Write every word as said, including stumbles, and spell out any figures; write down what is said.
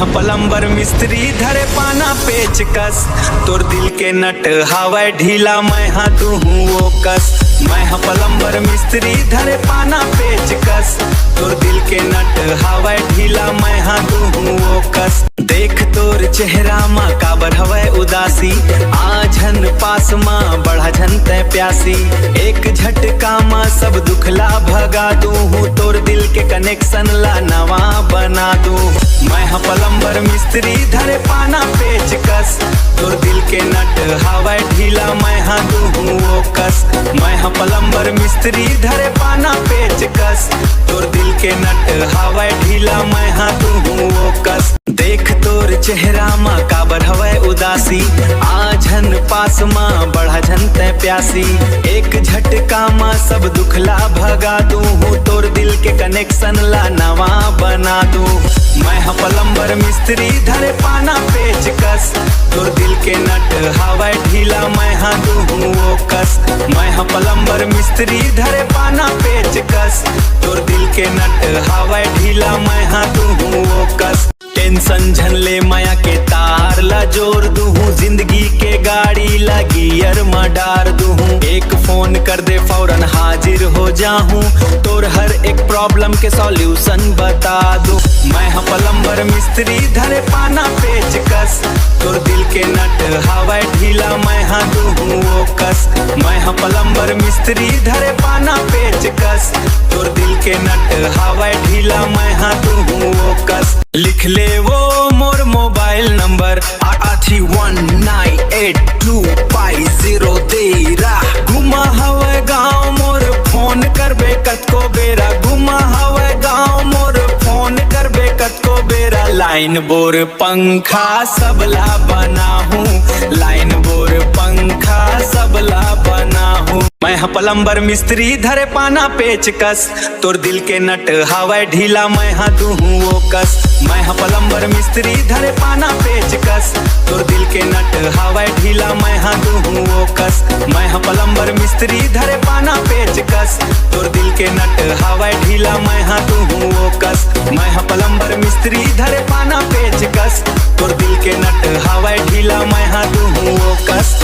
Plumber मिस्त्री धरे पाना पेचकस, तोर दिल के नट हावय ढीला, मैं हा दूहूं वो कस। मैं हा प्लम्बर मिस्त्री धरे पाना पेचकस, तोर दिल के नट हावय ढीला, मैं हा दूहूं वो कस। देख तोर चेहरा मा काबर हवय उदासी, आ झन पास मा बढ़ा झन तै प्यासी। एक झटका मा सब दुख ला भगा दूहूं, तोर दिल के कनेक्शन ला नवा बना दूं। मैं हा प्लम्बर मिस्त्री धरे पाना पेचकस, तोर दिल के नट हावय ढीला, मैं हा दूहूं वो कस। मैं हा प्लम्बर मिस्त्री धरे पाना पेचकस, तोर दिल के नट हावय ढीला, मैं हा दूहूं वो कस। देख तोर चेहरा मा काबर हवय उदासी, आ झन पास मा बढ़ा झन तै प्यासी। एक झटका मा सब दुख ला भगा दूहूं, तोर दिल के कनेक्शन ला नवा बना दूं। मैं हा प्लम्बर मिस्त्री धरे पाना पेचकस, तोर दिल के नट हावय ढीला, मैं हा दूहूं वो कस। मैं हा प्लम्बर मिस्त्री धरे पाना पेचकस, तोर दिल के नट हावय ढीला, मैं हा दूहूं वो कस। टेंशन झन ले, मया के तार ला जोर दूहूं, जिंदगी के गाड़ी ला गियर मा डार दूहूं। एक फोन कर दे, फौरन हाजिर हो जाहूं, तोर हर एक प्रॉब्लम के सॉल्यूशन बता दूं। मैं हा प्लम्बर मिस्त्री धरे पाना पेचकस, तोर दिल के नट हावय ढीला, मैं हा दूहूं वो कस। मैं हा प्लम्बर मिस्त्री धरे पाना पेचकस, तोर दिल के नट हावय ढीला, मैं हा दूहूं वो कस। लिख ले वो मोर मोबाइल नंबर, आठ three one nine eight two five zero तेरह। घुमा हवय गांव मोर, फोन करबे कतको बेरा, घुमा हवय गांव मोर, फोन करबे कतको बेरा। लाइन बोर पंखा सबला बनाहूं, लाइन बोर पंखा सबला बनाहूं। मैं हा प्लम्बर मिस्त्री धरे पाना पेचकस, तोर दिल के नट हावय ढीला, मैं हा दूहूं वो कस। मैं हा प्लम्बर मिस्त्री धरे पाना पेचकस, तोर दिल के नट हावय ढीला, मैं हा दूहूं वो कस। मैं हा प्लम्बर मिस्त्री धरे पाना पेचकस, तोर दिल के नट हावय ढीला, मैं हा दूहूं वो कस। मैं हा प्लम्बर मिस्त्री धरे पाना पेचकस, तोर दिल के नट हावय ढीला, मैं हा दूहूं वो कस।